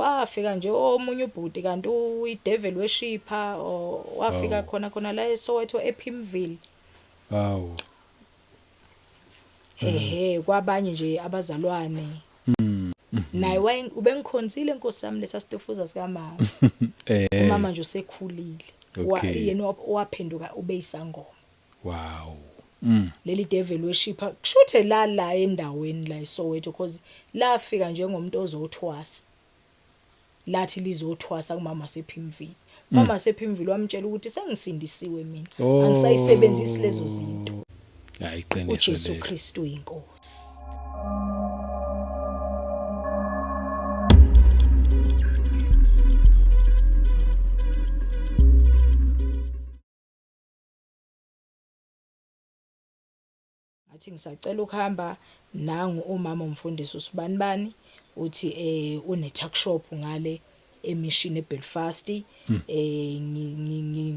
Kwafika nje omunye ubhuti kanti uyi-devil worshipper or wafika khona khona la eSoweto ePimville. Hawu. Ehhe, kwabanye nje abazalwane. Naye waye ubengikhonzile Nkosi yami lesa situfuza sikamama. Umama nje usekhulile. Yena owaphenduka ubeyisangoma. Wow. Leli devil worshipper kushuthe la endaweni la eSoweto, because lafika njengomuntu ozothwasa. Lathi lizothwasa kumama sePimville. Mama sePimville wamtshela ukuthi sengisindisiwe mina. Angisayisebenzisi lezo zinto. Hayi, iqiniso uJesu lelo. Kristu inkosi. Ngathi ngisacela ukuhamba nangu umama umfundisi usibanibani uthi une tuck shop ngale eMission eBelfast,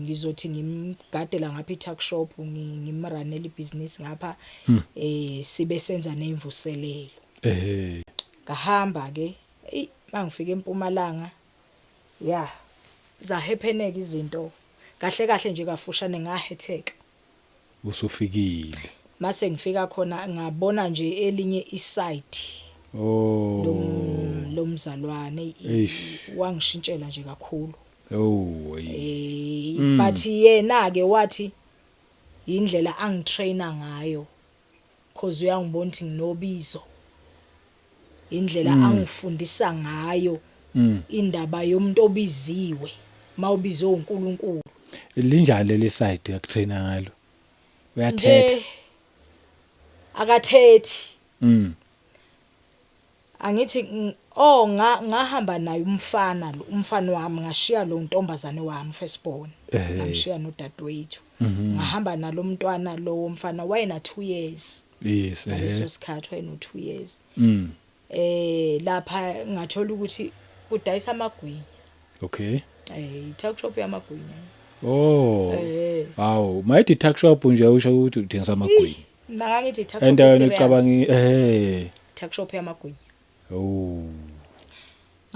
ngizothi ngimgadela ngapha i-tuck shop, ngimranela ibusiness ngapha, sibe senza nemvuselelo. Ngahamba ke, ey, mangifika eMpumalanga, ya, zahappeneka izinto kahle kahle nje kafushane, ngahetheka. Usufikile. Mase ngifika khona ngabona nje elinye iside lomzalwane, wangishintshela nje kakhulu. Oh, hey. But yena ke wathi indlela angitrainer ngayo, cause uyangibona ukuthi nginobizo, indlela angifundisa ngayo indaba yomuntu obiziwe, mawubizwe uNkulunkulu. Linjani leli side yakutrainer ngalo? Uyathetha? Nje akathethi. Angithi oh, ngahamba naye umfana lo, umfana wami, ngashiya lo ntombazane wami firstborn, ngamshiya nodadewethu, ngahamba nalomntwana lo womfana, wayena 2 years ngaleso sikhathi, wayeno 2 years. Lapha ngathola ukuthi kudayisa amagwinya. I-tuck shop yamagwinya. Oh. Hawu, mayithi tuck shop nje usho ukuthi uthengisa amagwinya. Mina ngithi tuck shop. Endaweni ucabanga eh. Tuck shop yamagwinya. Oh.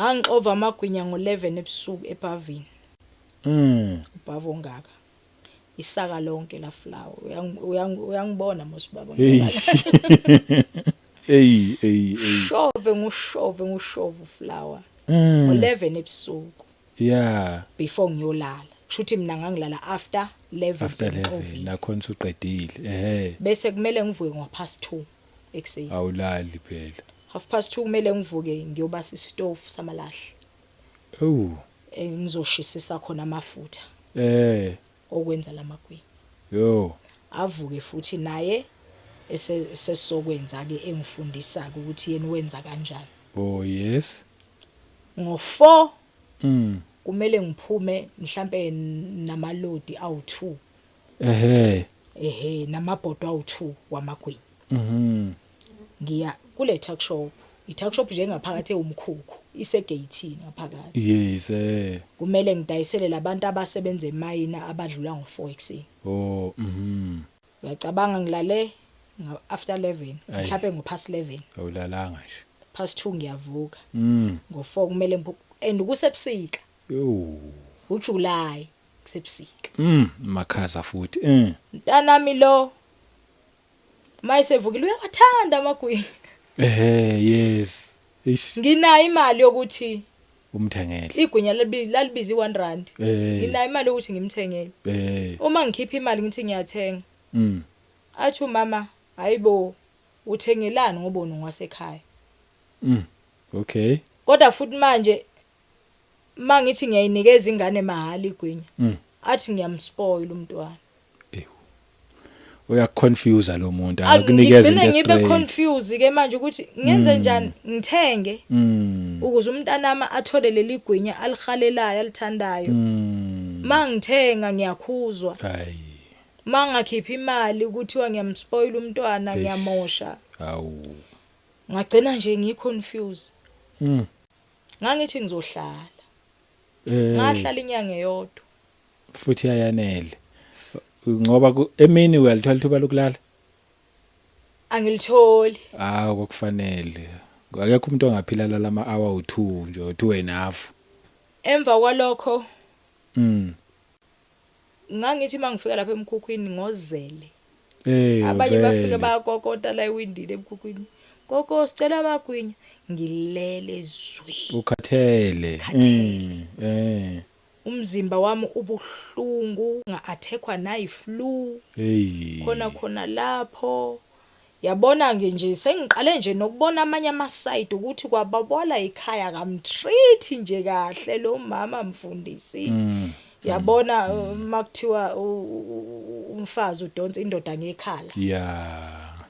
Ngangixova amagwinya ngo11 ebusuku ebhavini. Ubhavu ongaka. Isaka lonke la flour. Uyangibona mos baba. Hey. Hey, hey, hey. Shove ngushove ngushove flour. Ngo11 ebusuku. Before ngiyolala. Kushuthi mina ngangilala after 11. After 11 nakhona usuqedile. Bese kumele ngivuke ngo past 2 ekseni. Awulali phela. 2:30 kumele ngivuke ngiyobasa isitofu samalahle. Oh. Ngizoshisisa khona amafutha. Okwenza lamagwinya. Yo. Avuke futhi naye esesokwenza ke, engifundisa ukuthi yena wenza kanjani. Oh yes. Ngo4 kumele ngiphume mhlambe namalodi awu2. Ehe, namabhodo awu2 wamagwinya. Ngiya kule tuck shop. I-tuck shop nje ngaphakathi ewumkhukhu, isegate ngaphakathi. Yes. Kumele ngidayisele labantu abasebenza emayina abadlula ngo4 ekseni. Oh. Uyacabanga ngilale after 11, mhlawumbe ngo past 11. Awulalanga nje. Past 2 ngiyavuka. Ngo4 kumele, and kusebusika. Yo. uJuly kusebusika. Makhaza futhi. Mntanami lo mayisevukile uyawathanda amagwinya. Yes. Ish. Nginayo imali yokuthi umthengele. Igwinya lalibiza i1 rand. Nginayo imali yokuthi ngimthengele. Uma ngikhipha imali ngithi ngiyathenga. Athi umama, hayibo, uthengelani ngoba ungasekhaya? Okay. Kodwa futhi manje mangithi ngiyayinikeza ingane mahala igwinya, athi ngiyamspoil umntwana. Uyaconfuse lo muntu, akunikeza into. Ngibe confused ke manje ukuthi ngenze njani, ngithenge ukuze umntanami athole leli gwinya alihalelayo, alithandayo. Mangithenga ngiyakhuzwa. Hayi. Mangakhipha imali kuthiwa ngiyamspoil umntwana, ngiyamosha. Hawu. Ngagcina nje ngiconfused. Ngangithi ngizohlala. Ngahlala inyanga eyodwa. Futhi ayanele. Ngoba emini uyalithola ithuba lokulala? Angilitholi. Ah, kokufanele. Akekho umuntu ongaphila lama hour u2 nje, 2 and a half. Emva kwalokho ngangithi mangifika lapha emkhukhwini ngozele. Abanye bafike Vele. Bayakokota la ewindini emkhukhwini, "Koko, sicela amagwinya." Ngilele zwi. Ukhathele. Khathele. Umzimba wami ubuhlungu, nga-attackwa nayi-flu. Hey. Khona khona lapho, yabona nje nje sengiqale nje nokubona amanye ama-side ukuthi kwababola ikhaya kamtreat nje kahle lo mama, mfundisi. Yabona, makuthiwa umfazi udonsa indoda ngekhala,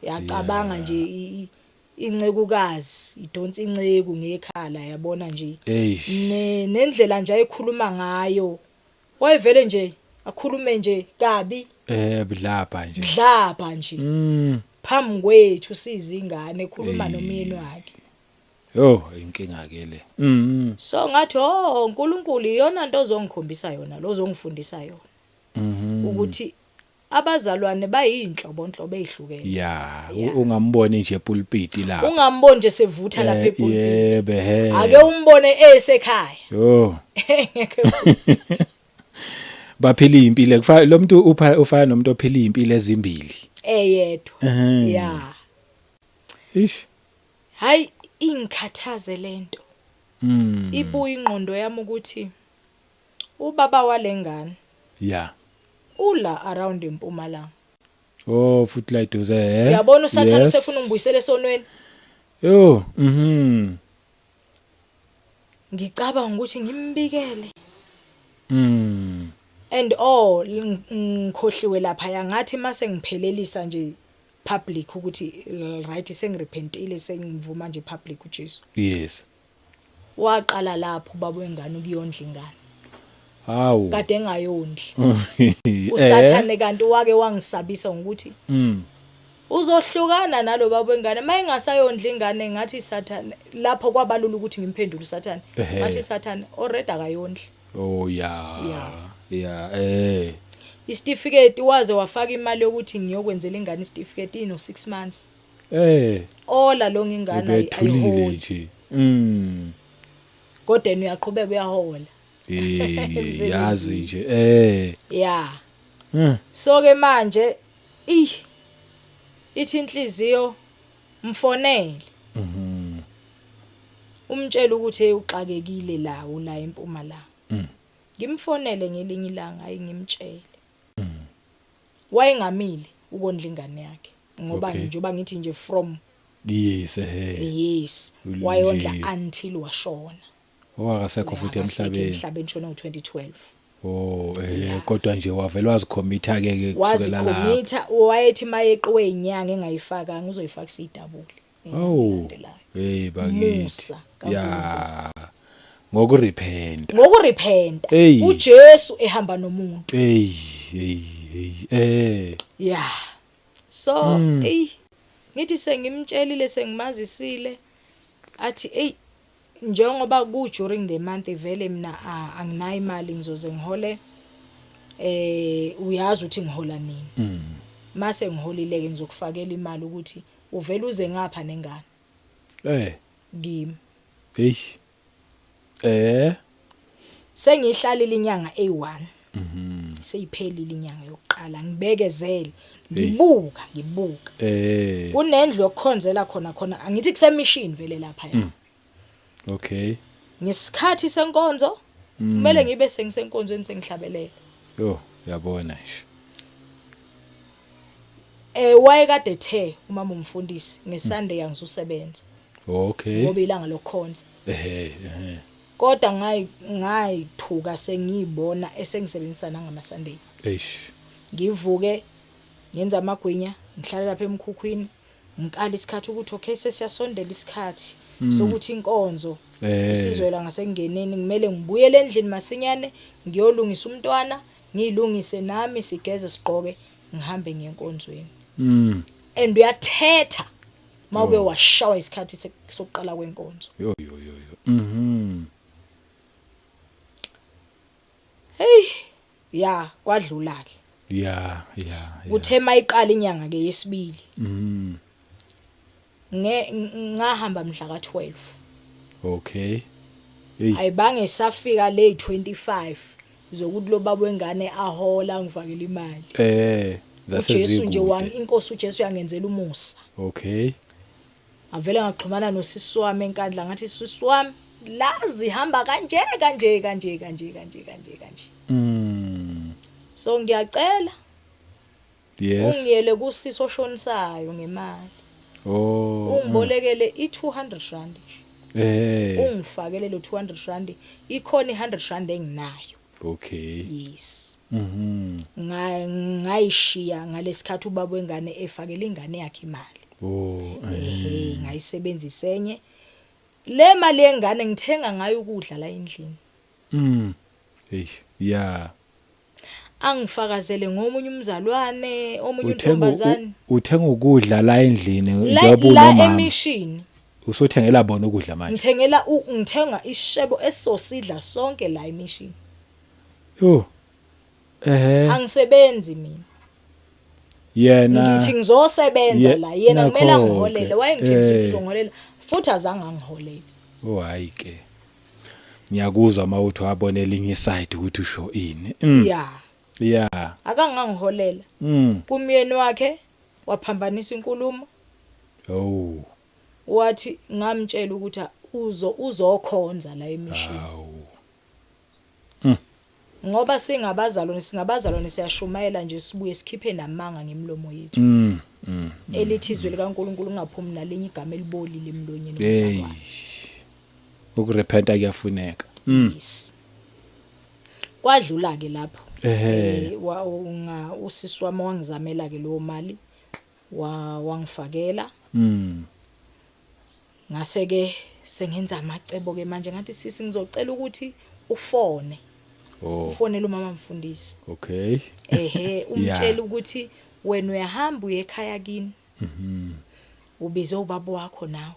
yacabanga nje incekukazi idonsa inceku ngekhala, yabona nje. Eish. Nendlela nje ayikhuluma ngayo, wayevele nje akhulume nje kabi. Budlapha nje. Dlapha nje phambi kwethu sizingane, ekhuluma nomyeni wakhe. Yo, inkinga ke le. So ngathi, "Oh uNkulunkulu, iyona nto ozongikhombisa yona lo, ozongifundisa yona ukuthi abazalwane bayinhlobo nhlobo ezihlukene." Ungamboni nje epulpit lapha. Ungamboni nje sevutha lapha epulpit. Yebo he. Ake umbone esekhaya. Yo. Ngeke. Baphila impilo kufa lo muntu ufana nomuntu ophila impilo ezimbili. Eyedwa. Ya. Ish. Hayi, ingikhathaze lento. Ibuya ingqondo yami ukuthi ubaba walengane ula around eMpumalanga. Oh, futhi la iduze eh. Uyabona uSathane usefuna ungibuyisele esonweni. Yo. Ngicabanga ukuthi ngimbikele. And oh, ngikhohliwe lapha, yangathi mase ngiphelelisa nje public ukuthi right, sengirepentile, sengivuma nje public uJesu. Waqala lapho ubaba wengane ukuyondla ingane. Hawu. Kade engayondli. USathane kanti wake wangisabisa ngokuthi uzohlukana nalo baba wengane mayingasayondla ingane. Ngathi, "Sathane," lapho kwabalula ukuthi ngimphendule uSathane. Ngathi, "Sathane, already akayondli." Oh yeah. Yeah. Yeah. Isitifiketi, waze wafaka imali yokuthi ngiyokwenzela ingane isitifiketi ino 6 months. Ola lo ngingane Ubethulile ayiholi. nje. Kodwa yena uyaqhubeka uyahola Eh, yazi emsebenzini. nje. Yeah. So ke manje ithi inhliziyo mfonele. Umtshela ukuthi hey, uxakekile la, ula eMpumalanga. Ngimfonele ngelinye ilanga, hayi, ngimtshele. Wayengamile ukondla ingane yakhe ngoba njengoba ngithi nje from Yes eh. Yes, Nje. wayondla until washona. Owakasekho futhi Akasekho emhlabeni. Emhlabeni, shona ngo2012. Oh Yeah. kodwa nje wavela wazicommitha ke ke kusukela lapho. Wazicommitha, wayethi mayeqiwe inyanga engayifakanga uzoyifaka isiyidabule. Oh. Hey bakithi. Musa kaNkulunkulu. Yeah. Ngokurepent. Ngokurepenta. Hey. uJesu ehamba nomuntu. Hey hey hey. Yeah. So ey, ngithi sengimtshelile, sengimazisile, athi ey, njengoba ku during the month vele mina anginayo imali, ngizoze ngihole, uyazi ukuthi ngihola nini. Mase ngiholile ke ngizokufakela imali ukuthi uvele uze ngapha nengane kimi. Hey. Sengihlalile inyanga eyi1. Seyiphelile inyanga yokuqala, ngibekezele, ngibuka ngibuka. Kunendlu yokukhonzela khona khona, angithi kusemission vele lapha ya. Ngesikhathi senkonzo kumele ngibe sengisenkonzweni, sengihlabelela. Yo, yabona nje. Wayekade ethe umama umfundisi ngeSunday angizusebenza ngoba ilanga lokukhonza. Ehe ehe. Kodwa ngayithuka sengiyibona esengisebenzisa nangama Sunday. Eish. Ngivuke ngenza amagwinya, ngihlala lapha emkhukhwini, ngikala isikhathi ukuthi okay, sesiyasondela isikhathi sokuthi inkonzo isizwela ngasengeneni, kumele ngibuyele endlini masinyane, ngiyolungisa umntwana, ngiyilungise nami, sigeze, sigqoke, ngihambe ngiyenkonzweni. And uyathetha mawuke washawa isikhathi sokuqala kwenkonzo. Yo yo yo yo. Hey, ya, kwadlula ke. Yeah. Kuthe mayiqala inyanga ke yesibili, Ngahamba mhla ka12. Okay. Hey. Ayibange safika le 25 zokuthi lo baba wengane ahola ngifakele imali. Zase uJesu nje wami, zikude. inkosi uJesu yangenzela umusa. Okay. Avele ngaxhumana nosisi wami eNkandla, ngathi sisi wami lazi hamba kanje kanje kanje kanje kanje kanje kanje. So ngiyacela Yes. ungiyele kusisi oshonisayo ngemali. Oh. Ungibolekele i200 rand nje. Ungifakele lo 200 rand, ikhona i100 rand enginayo. Okay. Yes. Ngayishiya ngalesikhathi ubaba wengane efakele ingane yakhe imali. Oh. Ehe, ngayisebenzisa enye le mali yengane, ngithenga ngayo ukudla la endlini. Hey. Yeah. Angifakazele ngomunye umzalwane, omunye Uthenga untombazane. Uthenga ukudla la endlini La njengoba la unomama. emishini. Usuthengela bona ukudla manje. Ngithengela ngithenga ishebo esosidla sonke la emishini. Yo. Angisebenzi mina. Yena Ngithi ngizosebenza la, yena kumele nakho-ke. angiholele, wayengithembisa ukuthi uzongiholela futhi azange angiholele. Oh hayi ke. Ngiyakuzwa mawuthi wabona elinye side ukuthi usho ini. Ya. Yeah. Akangangiholela. Kumyeni wakhe waphambanisa inkulumo. Oh. Wathi ngamtshela ukuthi uzokhonza la emishini. Awu. Ngoba singabazalwane siyashumayela nje, sibuye sikhiphe namanga ngemlomo yethu. Elithi izwi likaNkuluNkulu ungaphumi nalinye igama elibolile emlonyeni Hey. womzalwane. Ukurepenta kuyafuneka. Yes. Kwadlula ke lapho. Wa unga usisi wami wangizamela ke leyo mali, wa wangifakela. Ngase ke sengenza amacebo ke manje, ngathi sisi ngizocela ukuthi ufone. Oh. Ufonele umama mfundisi. Okay. Ehe, umtshela ukuthi wena uyahamba uye ekhaya kini. Ubize ubaba wakho nawe.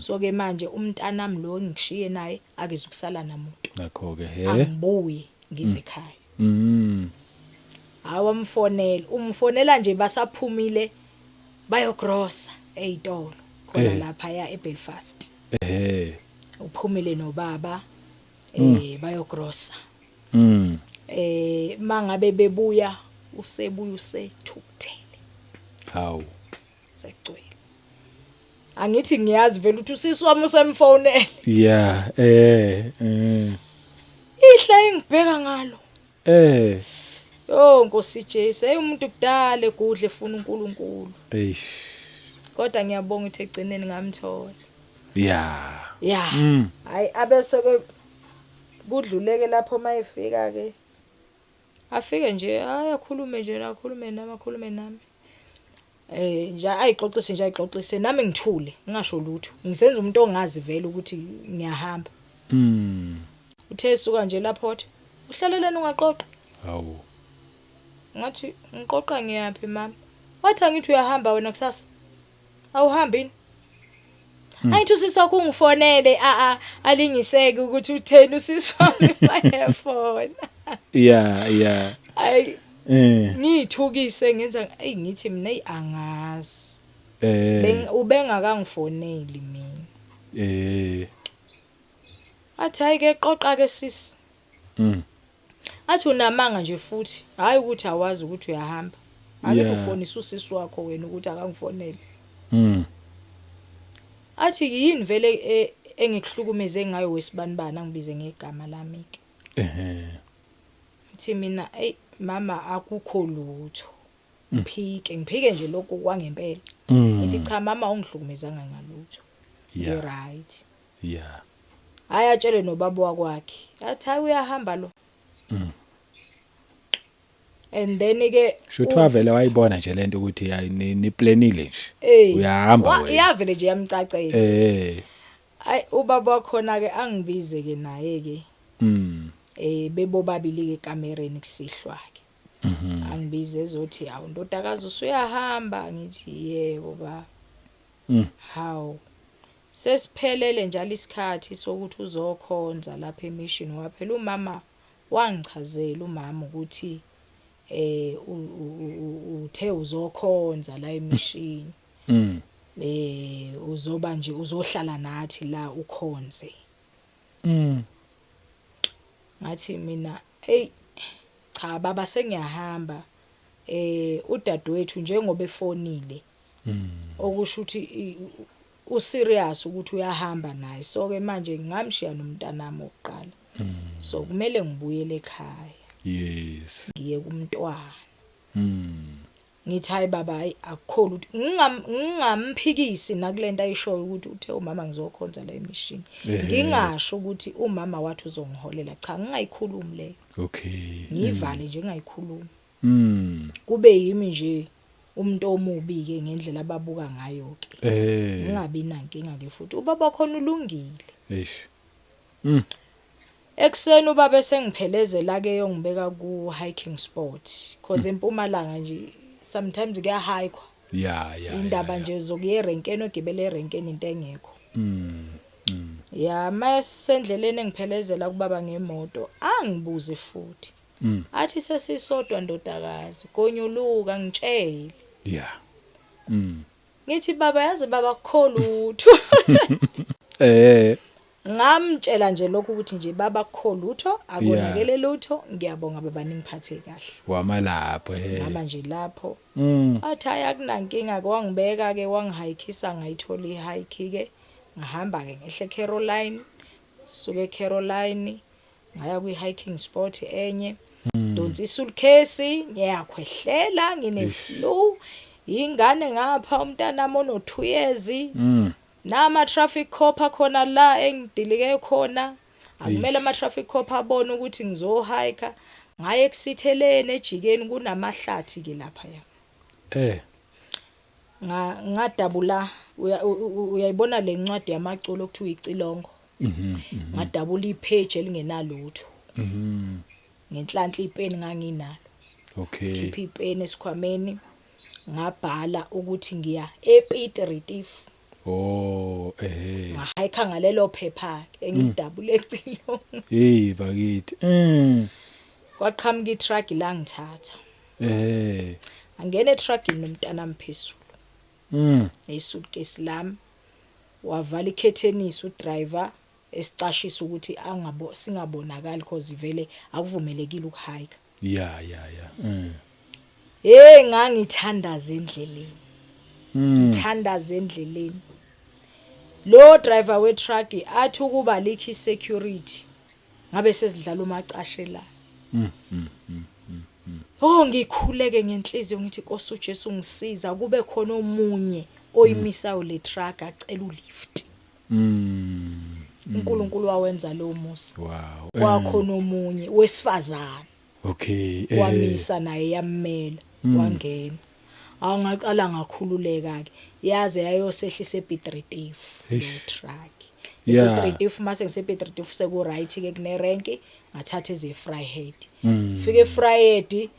So ke manje umntanami lo ngishiye naye akezukusala namuntu. Nakho ke he. Angibuye ngize ekhaya. Awamfonela, umfonela nje basaphumile bayogrosa ezitolo khona lapha ya eBelfast. Uphumile nobaba bayogrosa. Mangabe bebuya usebuya usethukuthele. Hawu. Segcwele. Angithi ngiyazi vele ukuthi usisi wami usemfonele. Yeah, Ihla engibheka ngalo. Yo Nkosi Jesu, hey umuntu kudala egudle efuna uNkulunkulu. Eish. Kodwa ngiyabonga ukuthi egcineni ngamthola. Yeah. Yeah. Hayi, abese ke kudluleke lapho mayefika ke. Afike nje ayakhulume nje, nakhulume nami, akhulume nami. Nje ayixoxise nje, ayixoxise nami ngithule, ngingasho lutho. Ngisenza umuntu ongazi vele ukuthi ngiyahamba. Uthe suka nje lapho wathi uhlaleleni ungaqoqa. Hawu. Ngathi ngiqoqa ngiyaphi mama? Wathi angithi uyahamba wena kusasa. Awuhambi yini? Ayithi usisi wakho ungifonele a a alingiseke ukuthi utheni usisi wami mayefona. Yeah. Ayi ngithukise ngenza, ey ngithi mina ey angazi. Beng ubengakangifoneli mina. Athi hayi ke qoqa ke sisi. Athi unamanga nje futhi, hayi ukuthi awazi ukuthi uyahamba. Akithi ufonisa usisi wakho wena ukuthi akangifonele. Athi yini vele engikuhlukumeze ngayo wesibanibani, angibize ngegama lami ke. Ngithi mina ey mama akukho lutho. Ngiphike ngiphike nje lokho kwangempela. Ngithi cha mama ungihlukumezanga ngalutho. Ngi right. Hayi atshele nobaba wakwakhe. Athi hayi uyahamba lo. And then ke Shuthi wavele wayibona nje lento ukuthi hayi ni planile nje. Uyahamba wena. Yavele nje yamcacela. Ay ubaba wakhona ke angibize ke naye ke. Bebobabili ke ekamereni kusihlwa ke. Angibize ezothi awu ndodakazi usuyahamba, ngithi yebo ba. Hawu. Sesiphelele njalo isikhathi sokuthi uzokhonza lapha emission, waphela umama wangichazela umama ukuthi uthe uzokhonza la emission. Uzoba nje uzohlala nathi la ukhonze. Ngathi mina, hey, cha baba, sengiyahamba. Udadewethu njengoba efonile, okusho ukuthi userious ukuthi uyahamba naye, so ke manje ngamshiya nomntanami oqala, so kumele ngibuyele ekhaya, ngiye kumntwana. Ngithi, hayi baba, hayi, akukho lutho. Ngingamphikisi nakulento ayishoyo ukuthi uthe umama ngizokhonza la emishini. Ngingasho ukuthi umama wathi uzongiholela, cha, ngingayikhulumi leyo. Ngivale nje, ngingayikhulumi. Kube yimi nje umuntu omubi ke ngendlela ababuka ngayo ke. Ngingabi nankinga ke futhi, ubaba khona ulungile. Eish. Ekseni ubaba esengiphelezela ke yongibeka ku hiking spot, because eMpumalanga nje sometimes kuyahikwa. Indaba nje zokuya erenkeni, ogibela erenkeni, into engekho. Ya, mayesendleleni engiphelezela kubaba ngemoto, angibuze futhi. Athi, sesisodwa ndodakazi, gonyuluka ngitshele. Ngithi, baba, yazi baba, akukho lutho. Ngamtshela nje lokhu ukuthi nje baba, akukho lutho, akonakele lutho, ngiyabonga baba, ningiphathe kahle. Wamalapho. Ngama nje lapho. Athi hayi, akunankinga ke, wangibeka ke, wangihikisa, ngayithola ihike ke, ngahamba ke ngehle Caroline, suke eCaroline ngaya kwi hiking spot enye. Donsa isuitcase, ngiyakhwehlela, ngine flu, ingane ngapha, umntana ono 2 years. Nama traffic cop akhona la engidilike khona, akumele ama traffic cop abone ukuthi ngizohike. Ngaye ekusitheleni ejikeni, kunamahlathi ke lapha ya. Ngadabula, uyayibona le ncwadi yamaculo okuthiwa icilongo? Mhm. Ngadabula ipage elingenalutho. Ngenhlanhla ipeni nganginalo. Khipha ipeni esikhwameni, ngabhala ukuthi ngiya ePiet Retief. Oh, eh. Ngahayikha ngalelo phepha ke engidabule ecilongo. Hey bakithi. Kwaqhamuka itruck la, ngithatha. Angena etruckini nomntana phezulu. Nesuitcase lami, wavala ikhethenisi udriver, esicashisa ukuthi angabo singabonakali, because vele akuvumelekile ukuhike. Yeah. Hey, ngangithandaza endleleni. Ngithandaza endleleni. Lo driver we truck athi ukuba likhi security, ngabe sesidlala umacashe la. Oh, ngikhuleke ngenhliziyo, ngithi, Nkosi uJesu, ngisiza kube khona omunye oyimisayo le truck, acela ulift. uNkulunkulu wawenza lo musa. Kwakhona omunye wesifazane. Wamisa naye, yammela, wangena. Awungaqala ngakhululeka ke, yaze yayosehlisa ePiet Retief lo truck. ePiet Retief, mase ngisePiet Retief seku right ke, kune rank, ngathatha eze Vryheid. Fike eVryheid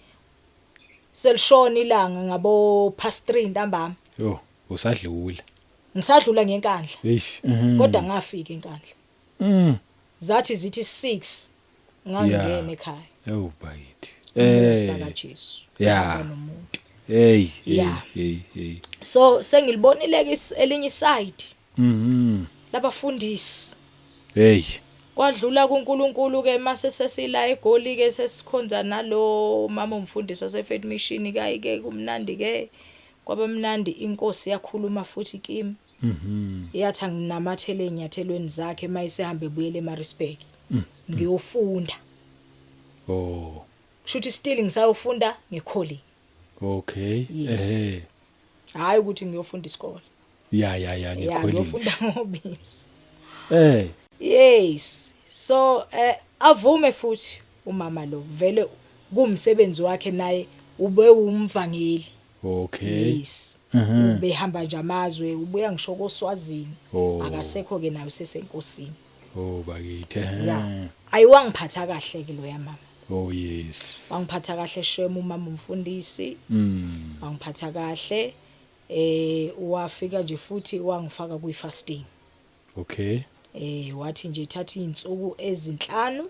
selishona ilanga ngabo past 3 ntambama. Yo, usadlula. Ngisadlula ngeNkandla. Eish. Kodwa ngafika eNkandla. Zathi zithi 6 ngangena ekhaya. Oh bakithi. Umusa kaJesu. Hamba nomuntu. Hey, hey, hey, hey. So sengilibonile ke elinye iside. Labafundisi. Hey. Kwadlula kuNkulunkulu ke, mase sesila eGoli ke, sesikhonza nalo mama umfundisi wase Faith Mission kayi ke, kumnandi ke, kwabamnandi, inkosi yakhuluma futhi kimi. Yathi anginamathele ezinyathelweni zakhe mayisehambe ebuyele eMaritzburg. Ngiyofunda. Kushuthi still ngisayofunda ngecalling. Yes. Hayi ukuthi ngiyofunda isikole. Ya, Ya, ngecalling. Ngiyofunda ngobizo. Yes. So avume futhi umama lo, vele kumsebenzi wakhe naye, ube umvangeli. Yes. Ubehamba nje amazwe, ubuya ngisho koSwazini. Akasekho ke naye, sesenkosini. Oh bakithi. Ya. Ayiwangiphatha kahle ke lo yamama. Oh yes. Wangiphatha kahle shem umama umfundisi. Wangiphatha kahle. Wafika nje futhi wangifaka kwi fasting. Wathi nje thatha izinsuku ezinhlanu.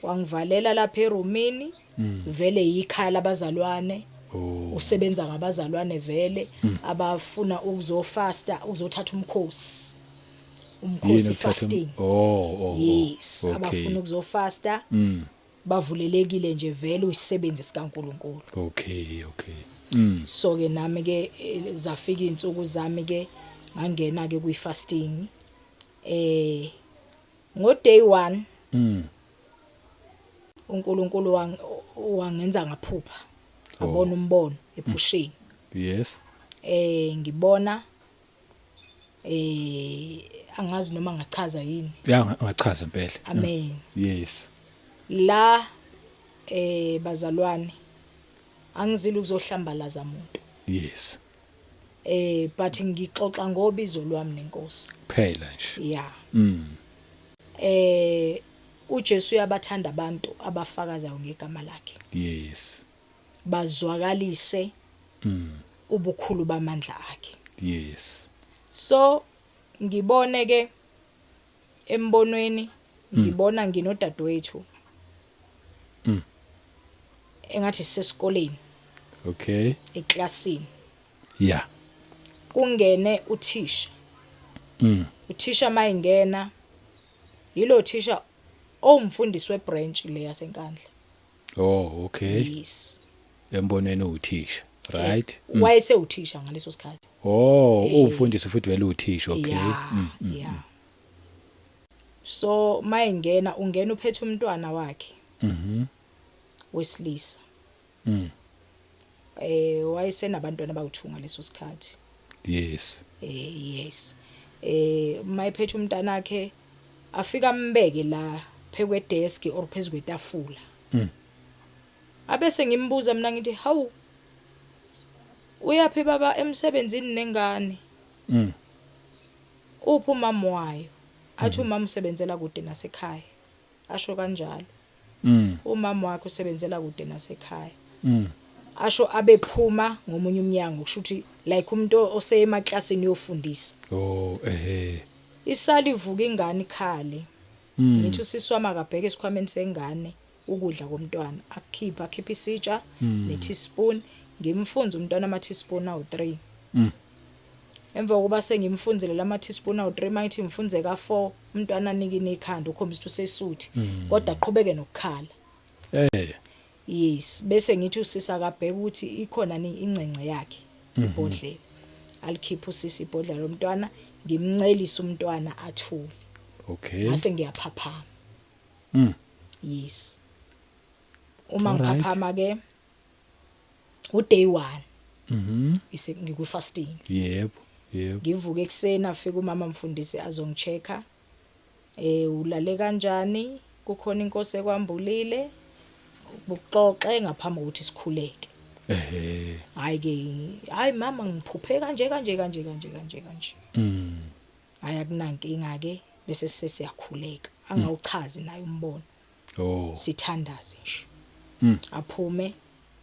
Wangivalela lapha erumini. Vele yikhaya labazalwane. Oh. Usebenza ngabazalwane vele abafuna ukuzofasta, ukuzothatha umkhosi. Yini Umkhosi, ukuthatha fasting. Oh. Yes, abafuna ukuzofasta. Bavulelekile nje vele, uyisebenzi sikaNkuluNkulu. Okay. So ke nami ke zafika izinsuku zami ke, ngangena ke kwi fasting ngo day 1. uNkulunkulu wangenza ngaphupha, ngabona umbono ephusheni. Ngibona, angazi noma ngachaza yini. Ya, ungachaza impela. Amen. La bazalwane, angizile ukuzohlambalaza umuntu. But ngixoxa ngobizo lwami nenkosi. Phela nje. Yeah. uJesu uyabathanda abantu abafakazayo ngegama lakhe. Bazwakalise ubukhulu bamandla akhe. So ngibone ke embonweni, ngibona nginodadewethu. Engathi sisesikoleni. Eklasini. Kungene uthisha. Uthisha mayingena, yilo thisha owumfundisi webranch le yaseNkandla. Oh, okay. Yes. Embonweni uthisha. Right? Wayese uthisha ngaleso sikhathi. Oh, umfundisi futhi vele uthisha, okay. Yeah. Yeah. So mayingena, ungena uphethe umntwana wakhe wesilisa. Wayesenabantwana abawu2 ngaleso sikhathi. Yes. Mayiphethe umntana wakhe, afika ambeke la phekwe desk or phezulu kwetafula. Abese ngimbuza mina ngithi, "Hawu, uyaphi baba emsebenzini nengane? Uphi umama wayo?" Athi umama usebenzela kude nasekhaya. Asho kanjalo. Umama wakhe usebenzela kude nasekhaya. Asho abephuma ngomunye umnyango, kusho ukuthi like umuntu osemaklasini yofundisa. Oh, ehe. Isali ivuka ingane ikhale. Ngithi usisi wami akabheke esikhwameni sengane ukudla komntwana, akukhipha, akhipha isitsha ne teaspoon, ngimfunze umntwana ama teaspoon awu3. Emva kokuba sengimfunzile lama teaspoon awu3, mayithi ngimfunze ka4, umntwana anikine ikhanda, ukhombisa ukuthi usesuthi, kodwa aqhubeke nokukhala. Yes, bese ngithi usisi akabheka ukuthi ikhona ni incence yakhe, ibhodlela. Alikhipha usisi ibhodlela lomntwana, ngimncelisa umntwana athule. Ngase ngiyaphaphama. Yes. Uma ngiphaphama ke uday 1, ise ngiku fasting. Yebo. Yebo. Ngivuka ekseni, afika umama mfundisi azongichecka. Ulale kanjani? Kukhona inkosi ekwambulile? Buxoxe ngaphambi kokuthi sikhuleke. Hayi ke, hayi mama, ngiphuphe kanje kanje kanje kanje kanje kanje. Hayi, akunankinga ke, bese sesiyakhuleka. Angawuchazi naye umbono. Sithandaze nje. Aphume,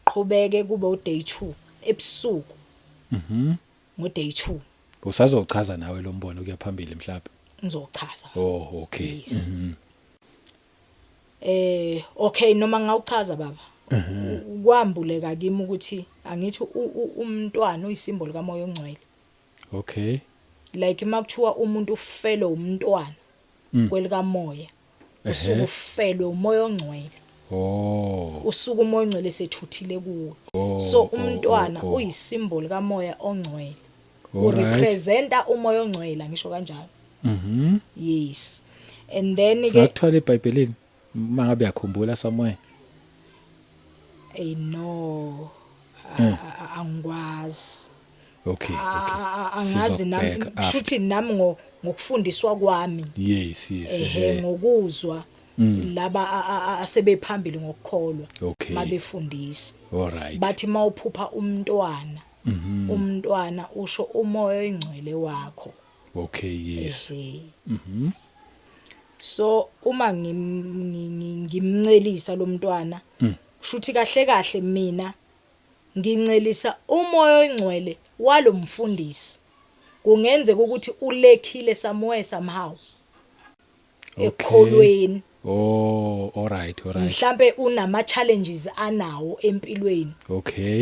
qhubeke kube uday 2 ebusuku. Ngo day 2. Usazochaza nawe lo mbono kuya phambili mhlawumbe. Ngizochaza. Oh, okay. Yes. Okay, noma ngawuchaza baba. Kwambuleka kimi ukuthi angithi umntwana uyisimbolo kaMoya oNgcwele. Like makuthiwa umuntu ufelwe umntwana kwelikamoya, usuke ufelwe uMoya oNgcwele. Usuke uMoya oNgcwele sethuthile kuwe. So umntwana uyisimbolo kaMoya oNgcwele. Urepresenta uMoya oNgcwele, ngisho kanjalo. Yes. And then ke Singakuthola eBhayibhelini mangabe uyakhumbula somewhere. No. Angikwazi. Okay. Angazi nami. Sizokubheka after. Kushuthi nami ngokufundiswa kwami. Yes. Ehe, ngokuzwa laba asebephambili ngokukholwa mabefundisa. Bathi mawuphupha umntwana, umntwana usho uMoya oNgcwele wakho. Okay, yes. Ehe. So uma ngimncelisa lo mntwana, kushuthi kahle kahle mina ngincelisa uMoya oNgcwele walomfundisi. Kungenzeka ukuthi ulekhile somewhere somehow ekholweni. Oh, all right, all right. Mhlambe unama challenges anawo empilweni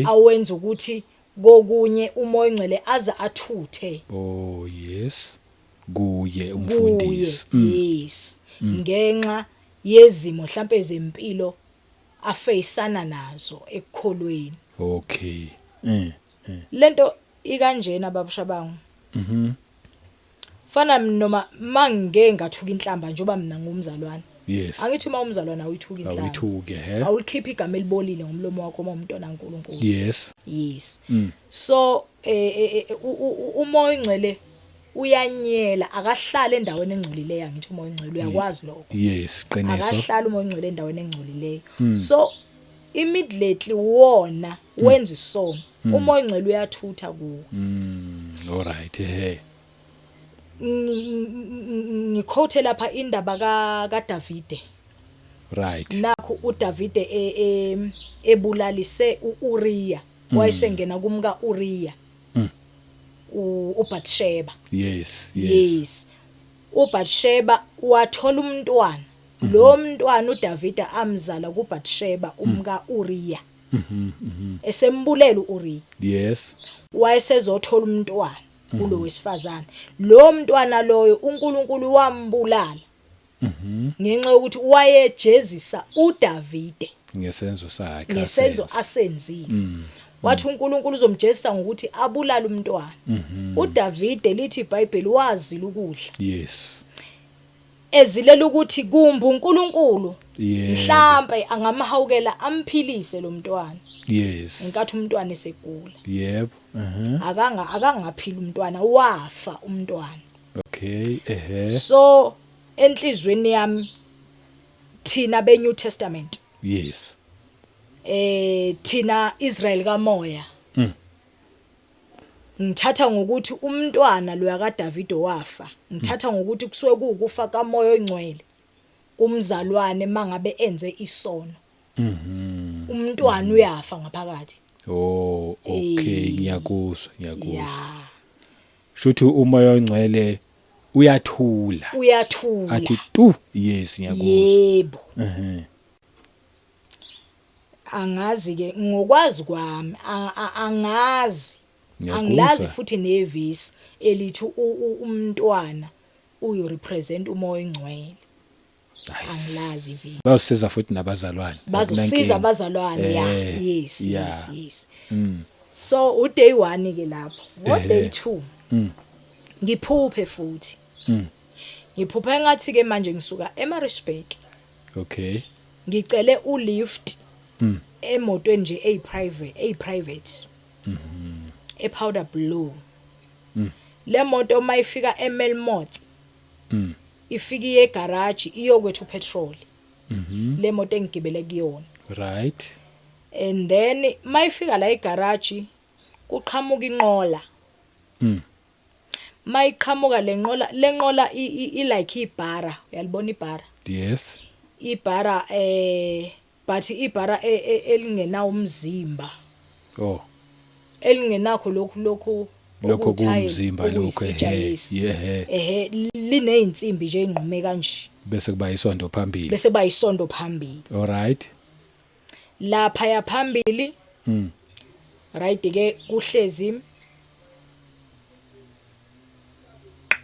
awenza ukuthi kokunye umoya ongcwele aze athuthe. Oh yes, kuye kuye umfundisi. Yes, ngenxa yezimo mhlambe zempilo afeyisana nazo ekukholweni. Okay. Lento ikanjena, babushabangu. Fana noma mangeke ngathuka inhlamba, njengoba mina ngumzalwane. Angithi uma umzalwane awuyithuka inhlamba. Awuyithuke he. Awulikhiphi igama elibolile ngomlomo wakho uma umntwana kaNkuluNkulu. Yes. So umoya ongcwele uyanyela, akahlala endaweni engcolileyo. Angithi umoya ongcwele uyakwazi lokho? Yes, qiniso. Akahlala umoya ongcwele endaweni engcolileyo. So immediately wona wenza isono, umoya ongcwele uyathutha kuwo. All right, he. Ngiquote lapha indaba ka kaDavide. Nakho uDavide ebulalise uUriya, wayesengena kumka Uriya uBathsheba. Yes, uBathsheba wathola umntwana. Lo mntwana uDavida amzala kuBathsheba umka Uriya, esembulela uUriya, wayesezothola umntwana kulo wesifazane. Lo mntwana loyo uNkulunkulu wambulala ngenxa yokuthi wayejezisa uDavide ngesenzo sakhe. Ngesenzo asenza. Asenzile. Wathi uNkulunkulu uzomjezisa ngokuthi abulale umntwana. uDavide, lithi iBhayibheli, wazila ukudla, ezilela ukuthi kumbe uNkulunkulu mhlambe angamhawukela amphilise lo mntwana ngenkathi umntwana esegula. Yebo. Akangaphila umntwana, wafa umntwana. Okay, ehe. So enhlizweni yami, thina be New Testament, thina Israel kamoya, ngithatha ngokuthi umntwana lo kaDavid wafa, ngithatha ngokuthi kusuke kuukufa kamoya ongcwele kumzalwane mangabe enze isono. Umntwana uyafa ngaphakathi. Oh, okay, ngiyakuzwa, ngiyakuzwa. Shuthi umoya ongcwele uyathula. Uyathula. Athi tu. Yes, ngiyakuzwa. Yebo. Angazi ke, ngokwazi kwami angazi. Ngiyakuzwa. Angilazi futhi nevesi elithi umntwana uyo represent umoya ongcwele. Angilazi ivesi. Bazosiza futhi nabazalwane. Bazosiza Akunankinga. abazalwane, ya. Yes. Yes. So u day 1 ke lapho, ngo day 2 ngiphuphe futhi. Ngiphuphe ngathi ke manje ngisuka eMaritzburg. Ngicele ulift emotweni nje eyi private, e powder blue. Le moto mayifika eMelmoth, ifika iye garage iyokwethu petrol. Le moto engigibele kuyona. And then mayifika la egarage kuqhamuka inqola. Mayiqhamuka lenqola, lenqola i like ibhara, uyalibona ibhara? Yes. Ibhara, but ibhara elingenawo umzimba. Oh. Elingenakho lokhu Lokho okuwuthayela, kuwumzimba lokho okuyisitsha, ehe. Yes. Yehe. Ehe, lineyinsimbi nje enqume kanje. Bese kuba isondo phambili. Bese kuba isondo phambili. All right. Lapha ya phambili, right ke, kuhlezi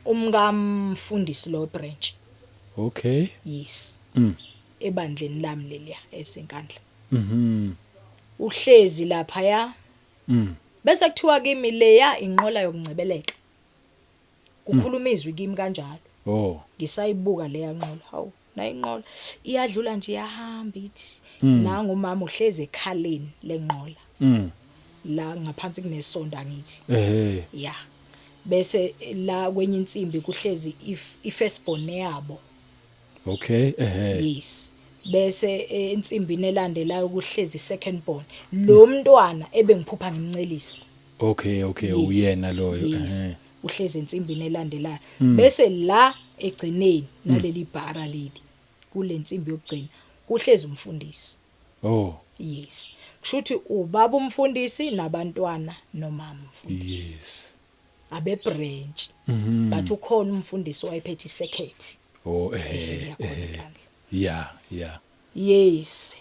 umkamfundisi lo branch. Yes. Ebandleni lami leliya esenkandla. Uhlezi lapha ya. Bese kuthiwa kimi leya inqola yokungcebeleka. Kukhuluma izwi kimi kanjalo. Ngisayibuka leya nqola, hawu, nayinqola iyadlula nje, iyahamba ithi nanga umama uhlezi ekhaleni lenqola. La ngaphansi kunesonto, angithi? Ya, bese la kwenye insimbi kuhlezi i-firstborn yabo. Okay, ehe. Yes, bese ensimbini elandelayo kuhlezi second born, lo mntwana ebengiphupha ngimncelisa. Okay, Yes, uyena loyo. Yes. Uhlezi ensimbini elandelayo, bese la egcineni naleli bhara leli, kule nsimbi yokugcina, kuhlezi umfundisi. Yes, kushuthi ubaba umfundisi nabantwana nomama umfundisi. Abe branch. But ukhona umfundisi owayephethe isekhethi. Oh, ehe. Yakhona Ehe. enkandla. Yeah, yeah. Yes.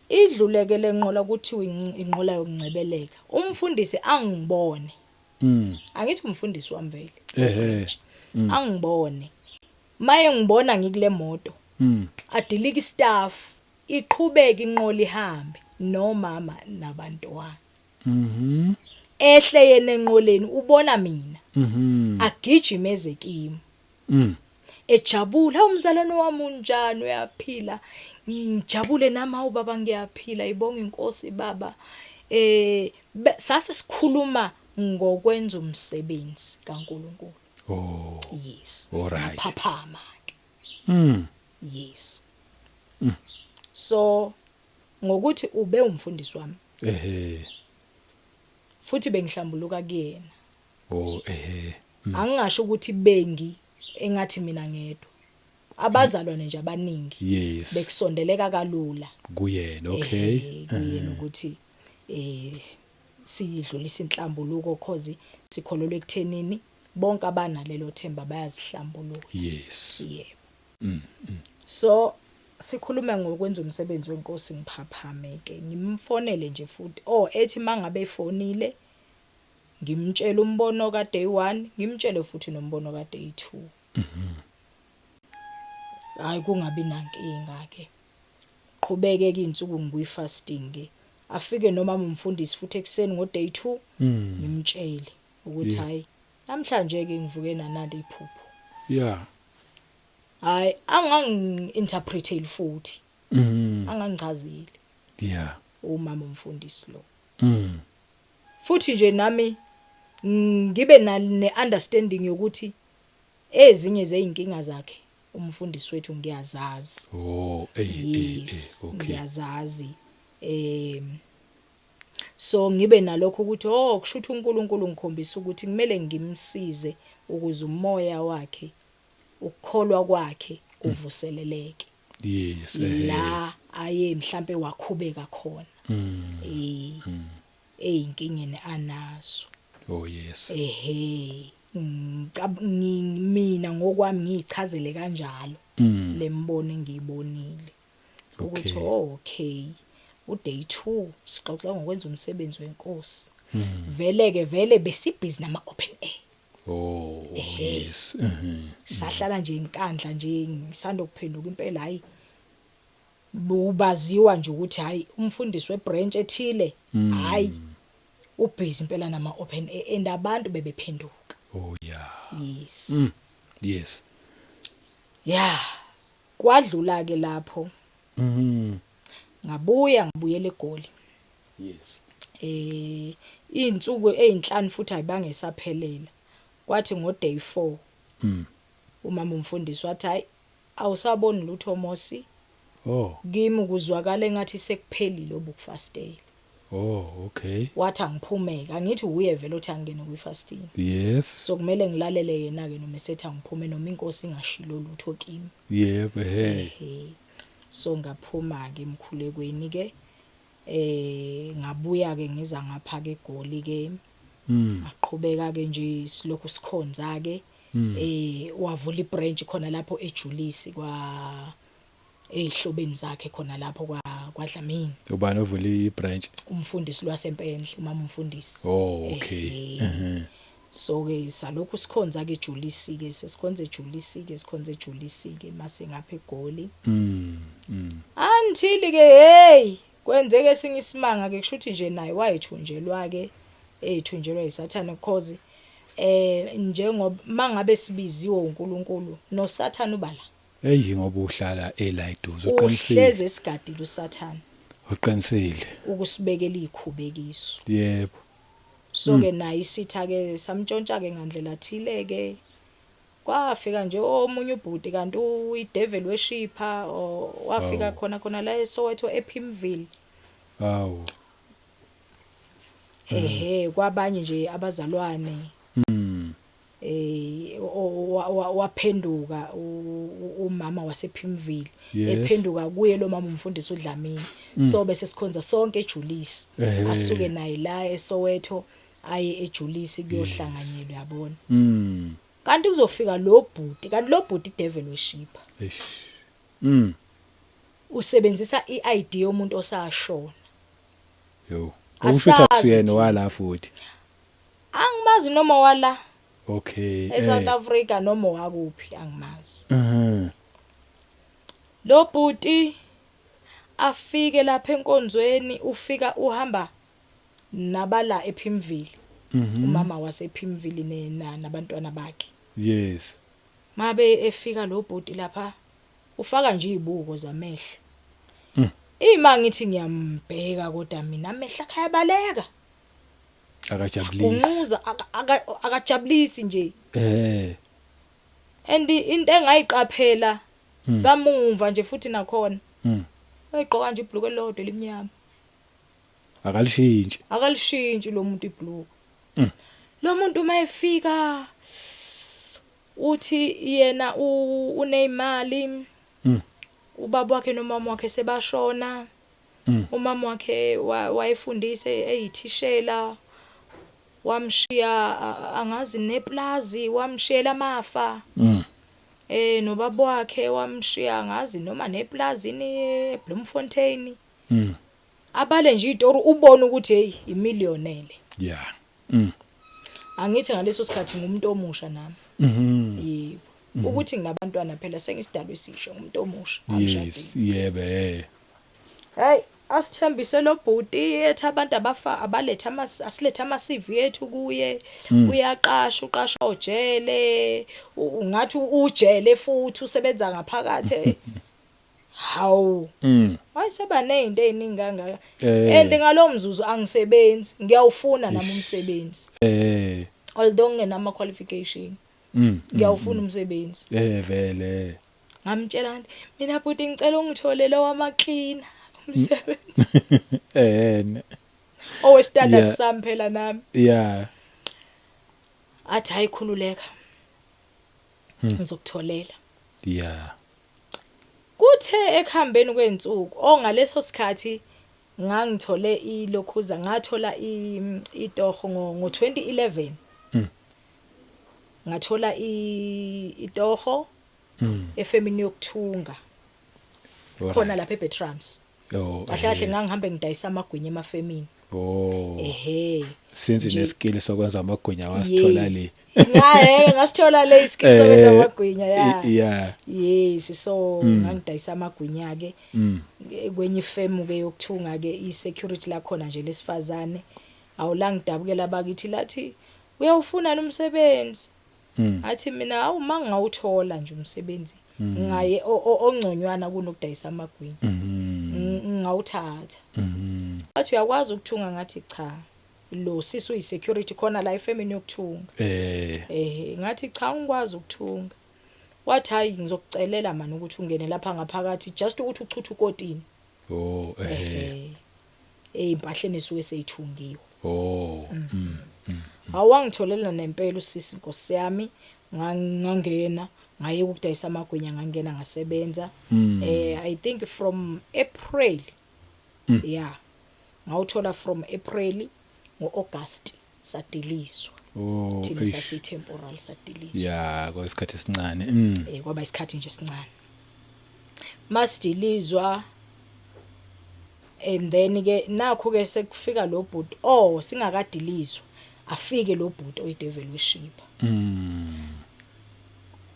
Idluleke lenqola kuthiwa inqola yokungcebeleka. Umfundisi angibone. Angithi umfundisi wami vele. Ehhe. Angibone. Maye ngibona ngikule moto. Adilika istaff, iqhubeke inqola ihambe nomama nabantwana. Ehle yena enqoleni ubona mina. Agijime eze kimi. Ejabula, umzalwane wami unjani, uyaphila? Ngijabule nami, hawu baba ngiyaphila, ibonga inkosi baba. Sase sikhuluma ngokwenza umsebenzi kaNkuluNkulu. Oh. Yes. All right. Ngaphaphama ke. Yes. So ngokuthi ube umfundisi wami. Ehhe. Futhi bengihlambuluka kuyena. Oh, ehhe. Angingasho ukuthi bengi engathi mina ngedwa. Abazalwane nje abaningi. Yes. Bekusondeleka kalula. Kuyena, okay. Kuyena ukuthi sidlulisa inhlambuluko cause sikholelwe ekuthenini bonke abanalelo themba bayazihlambulula. Yes. Yebo. So sikhuluma ngokwenza umsebenzi wenkosi, ngiphaphame ke ngimfonele nje futhi. Oh, ethi mangabe efonile ngimtshela umbono ka day 1, ngimtshele futhi nombono ka day 2. Hayi kungabi nankinga ke. Qhubeke ke insuku ngikuyi fasting ke. Afike noma umfundisi futhi ekseni ngo day 2 ngimtshele ukuthi hayi namhlanje ke ngivuke nanali iphupho. Yeah. Hayi angangi interpretele futhi. Angangichazeli. Yeah. Umama umfundisi lo. Futhi nje nami ngibe ne understanding yokuthi ezinye zeinkinga zakhe umfundisi wethu ngiyazazi. Oh, Yes, okay. Ngiyazazi. So ngibe nalokho ukuthi oh kushuthi uNkulunkulu ngikhombisa ukuthi kumele ngimsize ukuze umoya wakhe ukukholwa kwakhe kuvuseleleke. Yes. La aye mhlambe wakhubeka khona. Eyinkingeni anazo. Oh yes. Ehhe. Mina ngokwami ngiyichazele kanjalo lembono engiyibonile. Ukuthi okay, uday 2 sixoxa ngokwenza umsebenzi wenkosi. Vele ke vele besibhizi nama open air. Oh yes. Sahlala nje inkandla nje ngisanda ukuphenduka impela, hayi bubaziwa nje ukuthi hayi umfundisi webranch ethile, hayi ubhizi impela nama open air and abantu bebephenduka. Oh yeah. Yes. Yes. Yeah. Kwadlula ke lapho. Ngabuya ngibuyele eGoli. Yes. Insuku ezinhlanu futhi ayibange saphelela. Kwathi ngo day 4. Umama umfundisi wathi hayi awusaboni lutho Mosi. Oh. Kimi kuzwakala engathi sekuphelile obukufastela. Oh, okay. Wathi angiphumeke, angithi uye vele uthi angene kwi-fasting. Yes. So kumele ngilalele yena ke noma esethi angiphume noma inkosi ingashilo lutho kimi. Yebo, hey. So ngaphuma ke emkhulekweni ke. Ngabuya ke ngiza ngapha ke eGoli ke. Aqhubeka ke nje silokhu sikhonza ke. Wavula ibranch khona lapho eJulisi kwa ezihlobeni zakhe khona lapho kwaDlamini. Ubani ovula ibranch? Umfundisi lwaseMpendle, umama umfundisi. Oh, okay. So ke salokhu sikhonza ke eJulisi ke, sesikhonza eJulisi ke, sikhonza eJulisi ke mase ngapha eGoli. Until ke hey kwenzeke esinye isimanga ke, kushuthi nje naye wayethunjelwa ke, ethunjelwa yiSathane because njengoba mangabe sibiziwe uNkulunkulu noSathane ubala. Hey ngoba uhlala ela eduze, uqinisile. Uhleze esigadile uSathane. Uqinisile. Ukusibekela ikhubekiso. Yebo. So ke naye isitha ke samntshontsha ke ngandlela thile ke. Kwafika nje omunye ubhuti kanti uyidevil worshipper wafika khona khona la eSoweto ePimville. Awu. Ehhe kwabanye nje abazalwane. Waphenduka umama wasePimville. Ephenduka kuye lo mama umfundisi uDlamini. So bese sikhonza sonke eJulisi. Asuke naye la eSoweto aye eJulisi kuyohlanganyelwa, uyabona. Kanti kuzofika lo bhuti, kanti lo bhuti devil worshipper. Eish. Usebenzisa iID yomuntu osashona. Yo. Okusho ukuthi akusiyena wala futhi. Angimazi noma wala. Okay. eSouth Africa noma wakuphi angimazi. Lo bhuti afike lapha enkonzweni, ufika uhamba nabala ePimville. Umama wasePimville nabantwana bakhe. Yes. Mabe efika lo bhuti lapha ufaka nje izibuko zamehlo. Ima ngithi ngiyambheka kodwa mina amehlo akhe ayabaleka. Akajabulisi. Unquza akajabulisi nje. And into engayiqaphela kamuva nje futhi nakhona. Wayegqoka nje ibhluku elilodwa elimnyama. Akalishintshi. Akalishintshi lo muntu ibhluku. Lo muntu mayefika uthi yena uneyimali. Ubaba wakhe nomama wakhe sebashona. Umama wakhe wayefundise eyithishela, wamshiya angazi neplazi, wamshiyela amafa. Nobaba wakhe wamshiya angazi noma neplazini eBloemfontein. Abale nje itori ubone ukuthi hey imillionaire. Yeah. Angithi ngaleso sikhathi ngumuntu omusha nami. Yebo. Ukuthi nginabantwana phela sengisidalwe esisha ngumuntu omusha. Yes, yebo. Hey, asithembise lo bhuti ethi abantu abafa abaletha asiletha ama CV yethu kuye. Uyaqasha, uqasha ojele, ungathi ujele futhi usebenza ngaphakathi. Hawu. Wayeseba nezinto eziningi kangaka. And ngalo mzuzu angisebenzi, ngiyawufuna nami umsebenzi. Although ngingenama qualification. Ngiyawufuna umsebenzi. Vele. Ngamtshela ngathi mina bhuti ngicela ungitholele wama cleaner umsebenzi. Owe standard sami phela nami. Yeah. Athi hayikhululeka. Ngizokutholela. Yeah. Kuthe ekuhambeni kwensuku ongaleso sikhathi ngangithole ilokhuza, ngathola itoho ngo2011. Ngathola itoho efemini yokuthunga. Khona lapha eBetrams. Kahle kahle ngangihambe ngidayisa amagwinya emafemini. Ehhe. Since neskill sokwenza amagwinya wasithola le. Ngaye ngasithola le iskill sokwenza amagwinya ya. Yeah. Yes, so ngangidayisa amagwinya ke kwenye ifemu ke yokuthunga ke i security la khona nje lesifazane. Awulangidabukela bakithi lathi uyawufuna umsebenzi. Athi mina awu mangawuthola nje umsebenzi ngaye ongconywana kunokudayisa amagwinya. Ngawuthatha. Athi uyakwazi ukuthunga, ngathi cha. Lo sisi uyi security khona la efemini yokuthunga. Ngathi cha ngikwazi ukuthunga. Wathi hayi ngizokucelela manje ukuthi ungene lapha ngaphakathi just ukuthi uchuthe ukotini. Ezimpahleni esuke seyithungiwe. Awangitholela nempela usisi Nkosi yami, ngangena ngaye ukudayisa amagwinya, ngangena ngasebenza. I think from April. Yeah. Ngawuthola from April ngoAugust sadiliswa. Thina sasi temporal sadiliswa. Yeah, kwesikhathi esincane. Kwaba isikhathi nje esincane. Masidilizwa and then ke nakho ke sekufika lo bhuti, singakadilizwa afike lo bhuti oyi devil worshipper.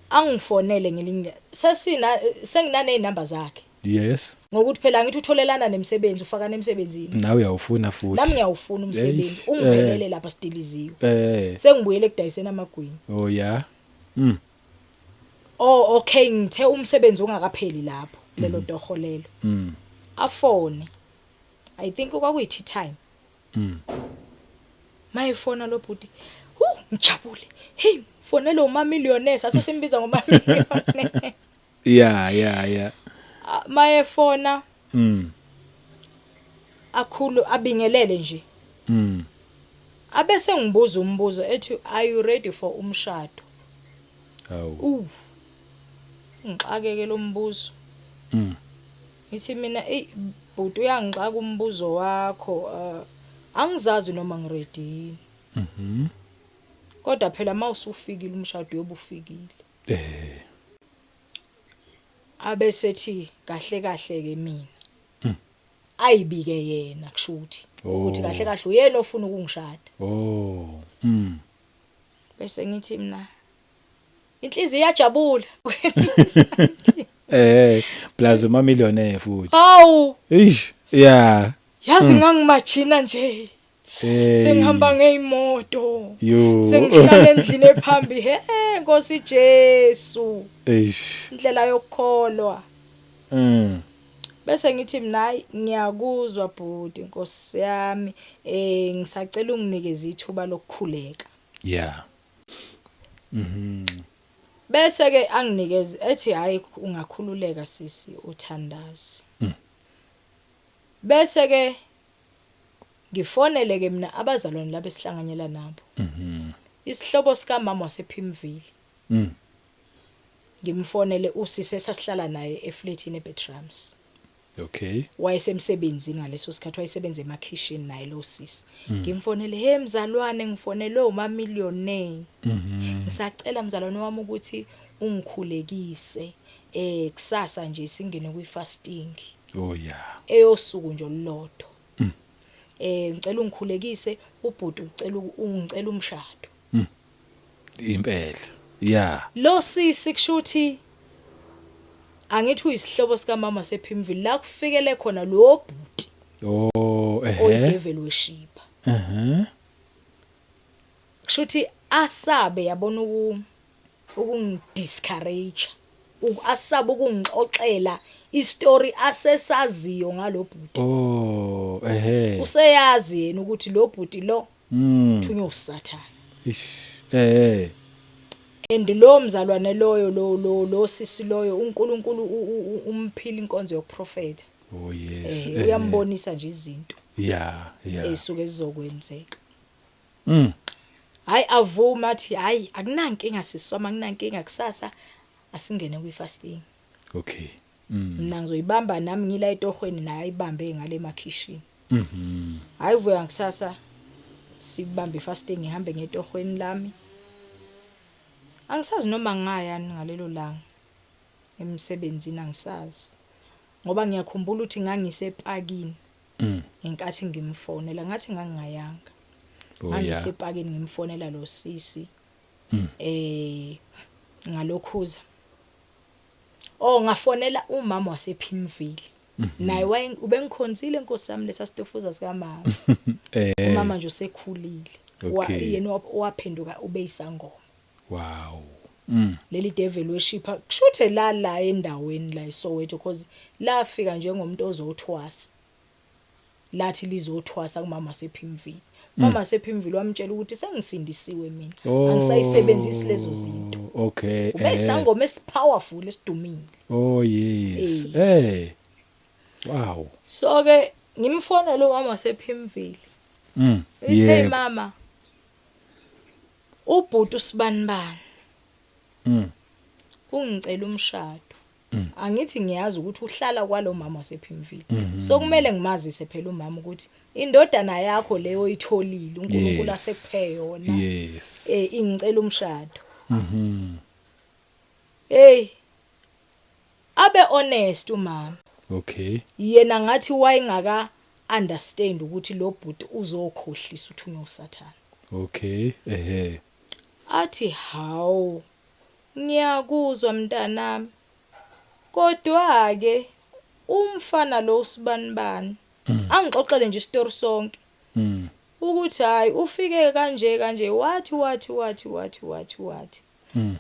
Angifonele ngelinye sesina senginane inamba zakhe. Yes. Ngokuthi phela ngithi utholelana nemsebenzi, ufaka nemsebenzini. Nawe uyawufuna futhi. Nami ngiyawufuna umsebenzi, ungiphelele lapha sidiliziwe. Sengibuyele ekudayiseni amagwinya. Oh yeah. Oh okay, ngithe umsebenzi ungakapheli lapho lelo toho lelo. Afone. I think kwakuyi tea time. Mayifona lo bhuti, ngijabule. Hey, fonela uma millionaire, sasesimbiza ngoma millionaire. Yeah, yeah, yeah. Mayefona akhulu abingelele nje. Abese ngibuza umbuzo ethi are you ready for umshado? Awu. Ngixakeke lo mbuzo. Ngithi mina ey bhuti uyangixaka umbuzo wakho, angizazi noma ngiready. Kodwa phela mawusufikile umshado uyobufikile. Abesethi kahle kahle ke mina ayibike yena, kushuthi ukuthi kahle kahle uyena ofuna ukungishada. Oh. Mm. Bese ngithi mina inhliziyo iyajabula. Plus uma millionaire futhi. Hawu. Eish. Yeah. Yazi ngangimajina nje. Hey. Sengihamba ngeimoto. Yo. Sengihlala endlini ephambi. He Nkosi Jesu. Eish. Indlela yokukholwa. Bese ngithi mina, hayi, ngiyakuzwa bhuti, Nkosi yami, ngisacela unginikeze ithuba lokukhuleka. Yeah. Mhm. Bese ke anginikeze, ethi hayi, ungakhululeka sisi, uthandazi. Bese ke ngifonele ke mina abazalwane laba esihlanganyela nabo. Isihlobo sika mama wasePimville. Ngimfonele usisi esasihlala naye eflatini eBetrams. Okay. Wayesemsebenzini ngaleso sikhathi, wayesebenza emakhishini naye lo sisi. Ngimfonele, "Hey mzalwane, ngifonelwe uma millionaire. Ngisacela mzalwane wami ukuthi ungikhulekise, kusasa nje singene kwi fasting." Oh yeah. Eyosuku nje olulodwa. Ngicela ungikhulekise, ubhuti ucela ungicela umshado. Impela. Yeah. Lo sisi kushuthi angithi uyisihlobo sika mama sePimville, la kufikele khona lo bhuti. Oh, ehe. Oyidevil worshipper. Kushuthi asabe yabona ukungidiscourage, asabe ukungixoxela istory asesaziyo ngalobhuti. Oh, ehe. Useyazi yena ukuthi lo bhuti lo uthunywe uSathane. Ish. Eh. And lo mzalwane loyo, lo sisi loyo, uNkulunkulu umphila inkonzo yokuprofeta. Oh yes. Uyambonisa nje izinto. Yeah. Esuke sizokwenzeka. Hayi, avuma athi hayi, akunankinga siswama, akunankinga, kusasa asingene kwi fasting. Okay. Mina ngizoyibamba nami ngila etohweni, naye ayibambe ngale emakhishini. Hayi, vuka kusasa sibambe fasting, ngihambe ngetohweni lami. Angisazi noma ngaya ngalelo langa emsebenzini, angisazi. Ngoba ngiyakhumbula ukuthi ngangisepakini. Ngenkathi ngimfonela ngathi ngangingayanga. Oh, yeah. Ngangisepakini ngimfonela lo sisi. Ngalokhuza. Oh, ngafonela umama wasePimville. Naye waye ubengikhonzile Nkosi yami lesa sitofuza sika mama. Umama nje usekhulile. Yena waphenduka ubeyisangoma. Wow. Leli devil worshipper kushuthe la endaweni la eSoweto, because lafika njengomuntu ozothwasa. Lathi lizothwasa kumama wasePimville. Mama wasePimville wamtshela ukuthi sengisindisiwe mina. Oh, Angisayisebenzisi lezo zinto. Okay. Ubeyisangoma esipowerful esidumile. Oh yes. Wow. So ke ngimfonele umama wasePimville. Ithe mama, ubhuti usibanibani. Ungicela umshado. Angithi ngiyazi ukuthi uhlala kwalo mama wasePimville. So kumele ngimazise phela umama ukuthi indodana yakho leyo oyitholile uNkulunkulu asekuphe yona. Ingicela umshado. Hey. Abe honest umama. Yena ngathi wayengaka understand ukuthi lo bhuti uzokhohlisa uthunywa uSathane. Okay. Ehe. Athi hawu, ngiyakuzwa mntanami. Kodwa ke umfana lo usibanibani angixoxele nje isitori sonke. Ukuthi hayi, ufike kanje kanje, wathi wathi wathi wathi wathi wathi.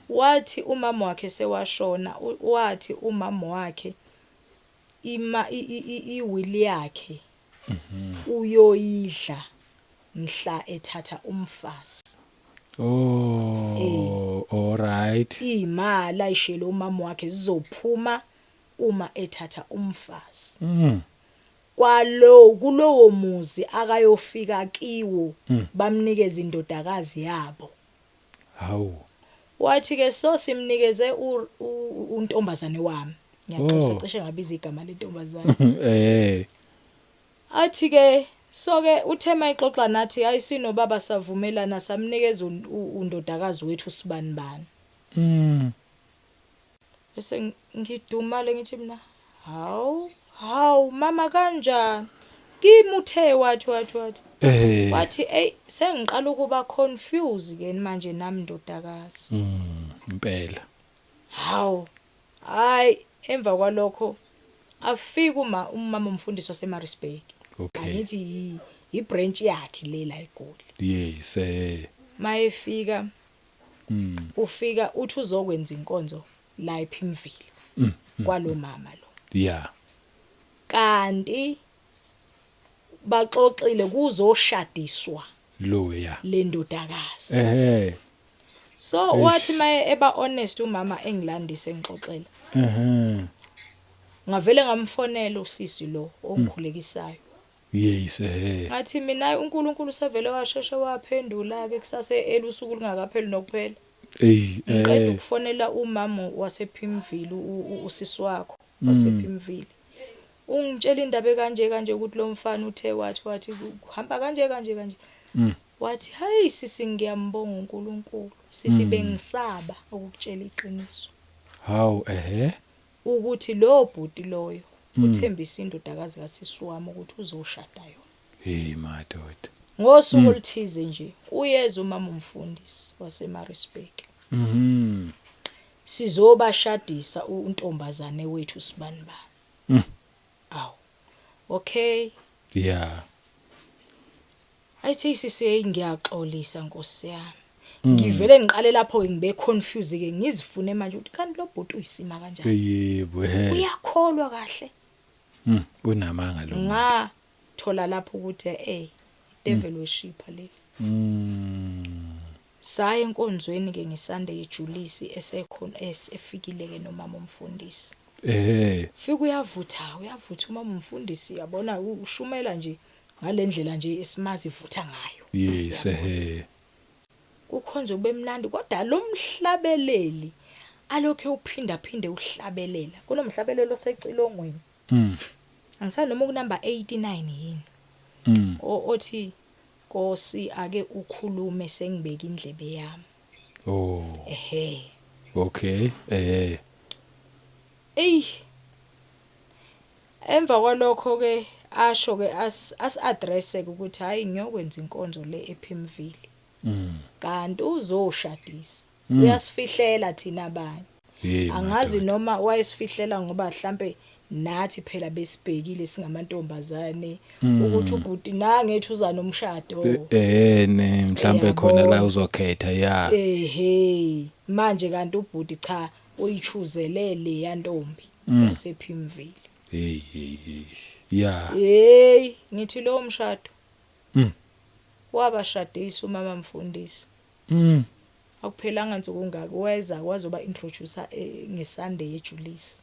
Wathi umama wakhe sewashona, wathi umama wakhe ima iwill yakhe uyoyidla mhla ethatha umfazi. Oh, all right. Imali ayishele umama wakhe zizophuma uma ethatha umfazi. Kwalo kulowo muzi akayofika kiwo bamnikeze indodakazi yabo. Hawu. Wathi ke so simnikeze untombazane wami. Ngiyaxoxa, cishe ngabiza igama lentombazane. Athi ke so ke uthe mayixoxa nathi, hayi, sinobaba savumelana samnikeza undodakazi wethu sibanibani. Bese ngidumale ngithi mina, hawu hawu mama, kanjani kimi? Uthe wathi wathi wathi wathi, "Ey, sengiqala ukuba confused ke manje nami, ndodakazi." Impela. Hawu, hayi, emva kwalokho afika uma umama umfundisi waseMaritzburg. Angithi i-branch yakhe le la eGoli. Yes. Mayefika, ufika uthi uzokwenza inkonzo la ePimville kwalomama lo. Kanti baxoxile, kuzoshadiswa Lo, ya. le ndodakazi. So wathi maye eba honest umama, engilandise, engixoxela, ngavele ngamfonela usisi lo ongikhulekisayo. yes eh Ngathi mina, uNkulunkulu sevele washeshe waphendula ke kusase elusuku lungakapheli nokuphela. Ey. Ngiqeda ukufonela umama wasePimville, usisi wakho wasePimville, ungitshela indaba kanje kanje, ukuthi lo mfana uthe wathi wathi kuhamba kanje kanje kanje. Wathi, "Hey sisi, ngiyambonga uNkulunkulu sisi, bengisaba ukukutshela iqiniso Hawu, ehe. ukuthi lo bhuti loyo uthembisa indodakazi kasisi wami ukuthi uzoshada yona." Hey madoda. Ngosuku oluthize nje uyeza umama umfundisi waseMaritzburg, sizobashadisa untombazane wethu sibanibani. Awu, okay. Ayithi sisi, hey, ngiyaxolisa nkosi yami. Ngivele ngiqale lapho ke ngibe confused ke, ngizifune manje ukuthi kanti lo bhuti uyisima kanjani. Yebo, ehe. Uyakholwa kahle. Unamanga lo muntu. Ngathola lapho ukuthi devil worshipper le. Saya enkonzweni ke ngeSunday eJulisi, esekhona efikile ke nomama umfundisi. Fika uyavutha, uyavutha umama umfundisi, yabona, ushumela nje ngalendlela nje esimazi ivutha ngayo. yes ehe Kukhonze kube mnandi, kodwa lo mhlabeleli alokho uphinda phinde uhlabelela kunomhlabelelo osecilongweni. Angisazi noma kunumber 89 yini, othi, "Nkosi, ake ukhulume, sengibeka indlebe yami." Oh. Ehe. Okay, eh. Ey, emva kwalokho ke asho ke as address ke ukuthi hayi, ngiyokwenza inkonzo le ePimville, kanti uzoshadisa, uyasifihlela thina abanye. Hey. Angazi Madoda. noma wayesifihlela ngoba mhlambe nathi phela besibhekile singamantombazane ukuthi ubhuti nangethu uza nomshado. Ne mhlambe khona la Uyabona. uzokhetha, ya. Ehe, manje kanti ubhuti cha, uyichuzele le yantombi yasePimville. Hey hey hey, ya. Hey, ngithi lo mshado wabashadisa umama mfundisi. Akuphelanga nsuku ngaki weza wazoba introducer ngeSunday yeJulisi.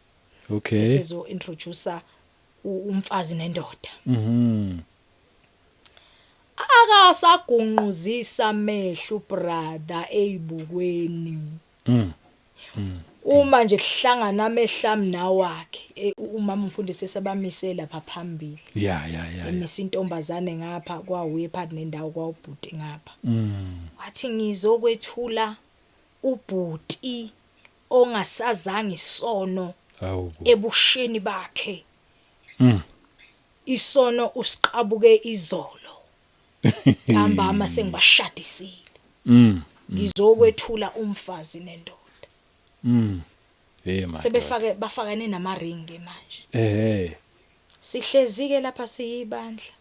Sezo introducer umfazi nendoda. Akasagunquzisa amehlo brother eyibukweni. Uma nje kuhlangana amehlo ami nawakhe, umama umfundisi esebamise lapha phambili, ya ya ya ya. Emisa intombazane ngapha, kwawuye phakathi nendawo, kwawubhuti ngapha. Wathi, "Ngizokwethula ubhuti ongasazange isono Hawu bo. ebusheni bakhe. Isono usiqabuke izolo ntambama, sengibashadisile. Ngizokwethula umfazi nendoda." Hey madoda. Sebefake bafakane namaringi manje. Sihlezi ke lapha siyibandla.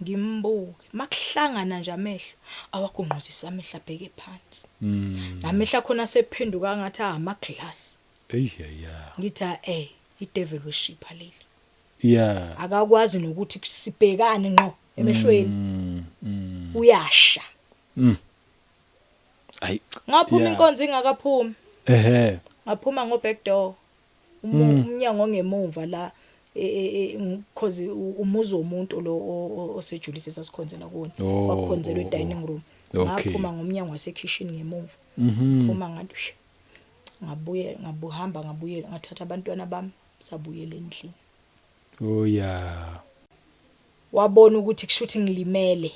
Ngimbuke makuhlangana nje amehlo, awagunquzisa amehlo abheke phansi. Namehlo akhona sephenduka ngathi ama glass. Ey, ya. Ngithi, i-devil worshipper leli. Akakwazi nokuthi sibhekane ngqo emehlweni. Uyasha. Ay. Ngaphuma inkonzo ingakaphumi. Ngaphuma ngo back door, umnyango ongemuva la, cause umuzi womuntu lo osejulisi sasikhonzela kuwona, kwakhonzelwa e-dining room. Ngaphuma ngomnyango wasekitchen ngemuva. Phuma ngathi shh, ngabuye ngabuhamba, ngabuye ngathatha abantwana bami, sabuyela endlini. Oh yeah. Wabona ukuthi kushuthi ngilimele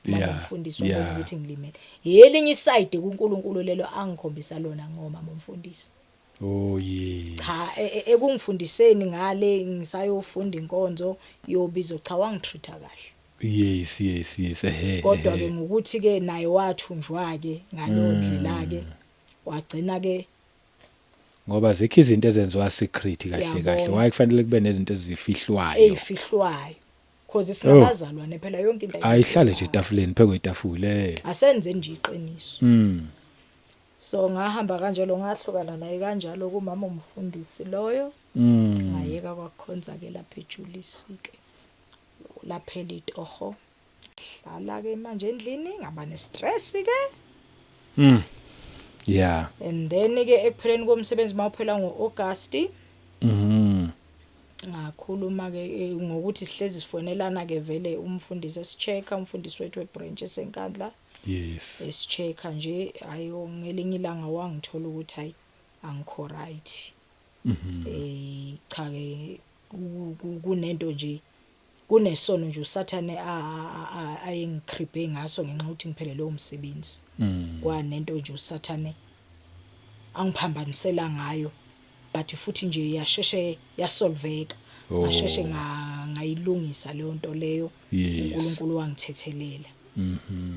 mama umfundisi, wabona ukuthi ngilimele. Yelinye iside kuNkulunkulu lelo angikhombisa lona ngomama umfundisi. Oh yes. Cha, ekungifundiseni ngale ngisayofunda inkonzo yobizo, cha, wangitreat kahle. Yes, ehe. Kodwa ke ngokuthi ke naye wathunjwa ke ngaleyo ndlela ke, wagcina ke. Ngoba zikho izinto ezenziwa secret kahle kahle. Uyabona. Why kufanele kube nezinto ezifihlwayo? Ezifihlwayo, cause singabazalwane phela, yonke into Ayihlale nje ayisekhaya. Etafuleni, phekwe itafula. Asenze nje iqiniso. So ngahamba kanjalo, ngahlukana naye kanjalo kumama umfundisi loyo. Ngayeka kwakukhonza ke lapha eJulius ke, laphela itoho, hlala ke manje endlini, ngaba nestress ke. And then ke ekupheleni komsebenzi, mawuphela ngoAugust, ngakhuluma ke ngokuthi sihlezi sifonelana ke vele umfundisi esichecka, umfundisi wethu webranch eseNkandla, esichecka nje. Ayo, ngelinye ilanga wangithola ukuthi hayi, angikho right. Cha ke, kunento nje, kunesono nje uSathane ayengikhribe ngaso ngenxa yokuthi ngiphelele umsebenzi. Kwanento nje uSathane angiphambanisela ngayo, but futhi nje yasheshe yasolveka. Ngasheshe ngayilungisa leyo nto leyo. UNkulunkulu wangithethelela.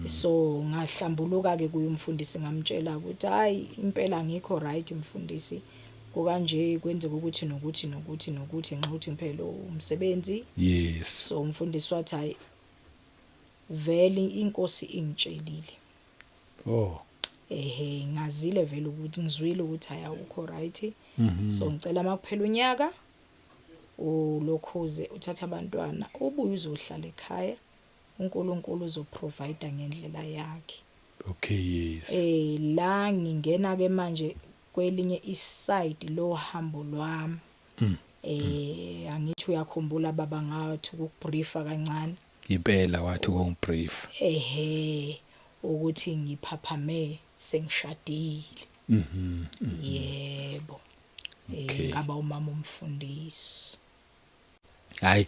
So ngahlambuluka ke kuye umfundisi, ngamtshela ukuthi hayi, impela ngikho right mfundisi, kukanje, kwenzeka ukuthi nokuthi nokuthi nokuthi ngenxa ukuthi ngiphele umsebenzi. So umfundisi wathi hayi, vele inkosi ingitshelile. Ehe, ngazile vele ukuthi ngizwile ukuthi hayi, awukho right. So ngicela makuphela unyaka ulokhuze uthatha abantwana ubuye uzohlala ekhaya, uNkulunkulu uzoprovide ngendlela yakhe. La ngingena ke manje kwelinye iside lohambo lwami. Angithi uyakhumbula baba, ngathi ukubriefa kancane. Impela, wathi ukungibrief. Ehe, ukuthi ngiphaphame sengishadile. Yebo. Ngaba umama umfundisi. Hayi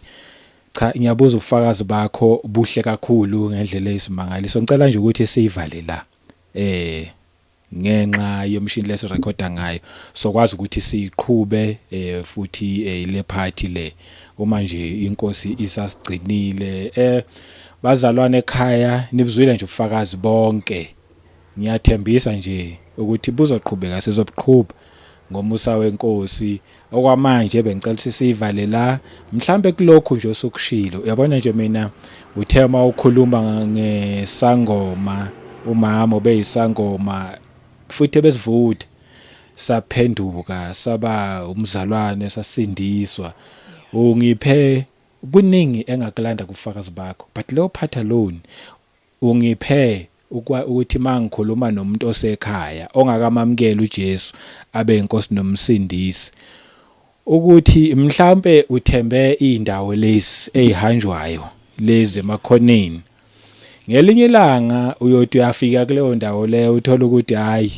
cha, ngiyabuza, ubufakazi bakho buhle kakhulu ngendlela eyisimangaliso. Ngicela nje ukuthi siyivale la. Ngenxa yomshini lesirekhoda ngayo, sokwazi ukuthi siqhube futhi le party le uma nje inkosi isasigcinile. Bazalwane ekhaya, nibuzwile nje ubufakazi bonke. Ngiyathembisa nje ukuthi buzoqhubeka, sizobuqhuba ngomusa wenkosi. Okwamanje bengicela sisivale la. Mhlambe kulokhu nje osukushilo, uyabona nje, mina uthe uma ukhuluma ngesangoma, umama obeyisangoma futhi ebesivutha, saphenduka saba umzalwane, sasindiswa. Ungiphe kuningi engakulanda kubufakazi bakho, but leyo part alone ungiphe ukuthi mangikhuluma nomuntu osekhaya ongakamamukeli uJesu abe inkosi nomsindisi, ukuthi mhlambe uthembe indawo lezi ezihanjwayo lezi emakhoneni, ngelinye ilanga uyothi uyafika kuleyo ndawo leyo, uthola ukuthi hayi,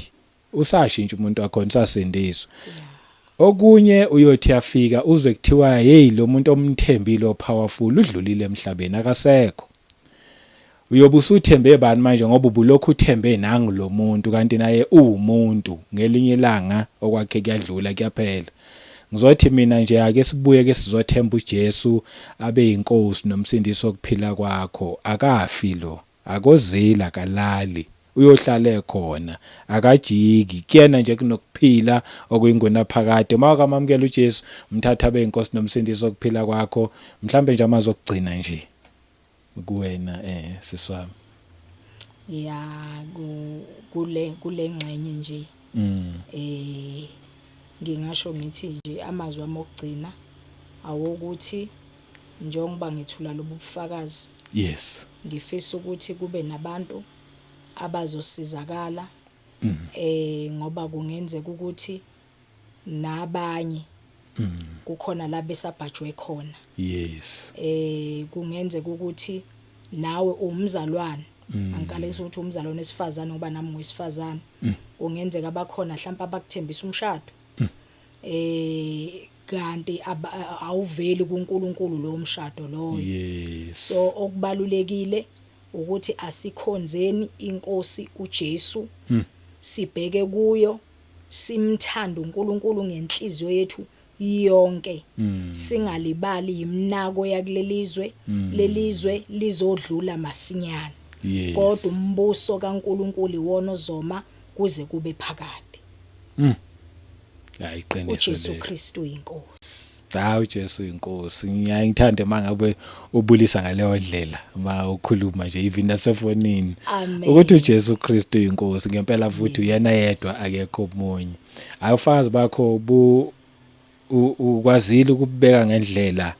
usashintsha umuntu wakhona, usasindiswa. Okunye, uyothi uyafika uzwe kuthiwa hey, lo muntu omthembile opowerful udlulile emhlabeni, akasekho. Uyobe usuthembe bani manje, ngoba ubulokhu uthembe nangu lo muntu, kanti naye uwumuntu, ngelinye ilanga okwakhe kuyadlula, kuyaphela. Ngizothi mina nje ake sibuye ke sizothemba uJesu abe yinkosi nomsindisi wokuphila kwakho. Akafi lo, akozila, kalali, uyohlala ekhona, akajiki. Kuyena nje kunokuphila okuyinguna phakade. Uma wakamamukela uJesu, mthatha abe yinkosi nomsindisi wokuphila kwakho. Mhlambe nje amazwi okugcina nje kuwena, siswami. Ya, kule ngxenye nje, ngingasho ngithi nje amazwi ami okugcina awokuthi njengoba ngithula lobu bufakazi, ngifisa ukuthi kube nabantu abazosizakala, ngoba kungenzeka ukuthi nabanye kukhona la besabhajwe khona. Kungenzeka ukuthi nawe umzalwane, angikalekisi ukuthi umzalwane wesifazane ngoba nami ngowesifazane, kungenzeka abakhona mhlawumbe abakuthembisa umshado, kanti awuveli kuNkulunkulu lo mshado loyo. So okubalulekile ukuthi asikhonzeni inkosi uJesu, sibheke kuyo. Simthanda uNkulunkulu ngenhliziyo yethu yonke, singalibali imnako yakulelizwe. Lelizwe lizodlula masinyane, kodwa umbuso kaNkulunkulu iwona ozoma kuze kube phakade. Hayi, iqiniso uJesu lelo. Kristu inkosi. Hawu, Jesu inkosi. Ngiyaye ngithande mangabe ubulisa ngaleyo ndlela ma ukhuluma nje, even nasefonini, Amen. ukuthi uJesu Kristu inkosi ngempela, futhi uyena yedwa, akekho omunye. Hayi, ufakazi bakho bu ukwazile ukubeka ngendlela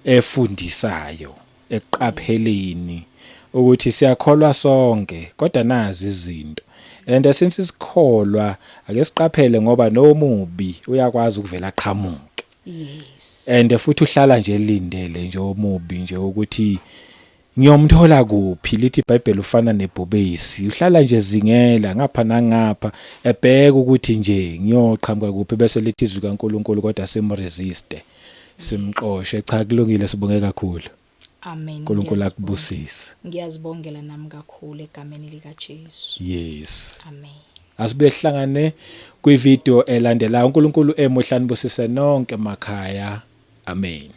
efundisayo eqapheleni ukuthi siyakholwa sonke, kodwa nazi izinto, and since sikholwa ake siqaphele, ngoba nomubi uyakwazi ukuvela aqhamuke. And futhi uhlala nje elindele nje omubi nje ukuthi ngiyomthola kuphi. Lithi iBhayibheli ufana nebhubesi, uhlala nje zingela ngapha nangapha, ebheka ukuthi nje ngiyoqhamuka kuphi, bese lithi izwi kaNkuluNkulu kodwa simresiste, simxoshe. Cha, kulungile, sibonge kakhulu. Amen. uNkulunkulu Ngiyazibonga. akubusise. Ngiyazibongela nami kakhulu egameni lika Jesu. Amen. Asibuye sihlangane kwivideo elandelayo. uNkulunkulu emuhlani busise nonke emakhaya. Amen.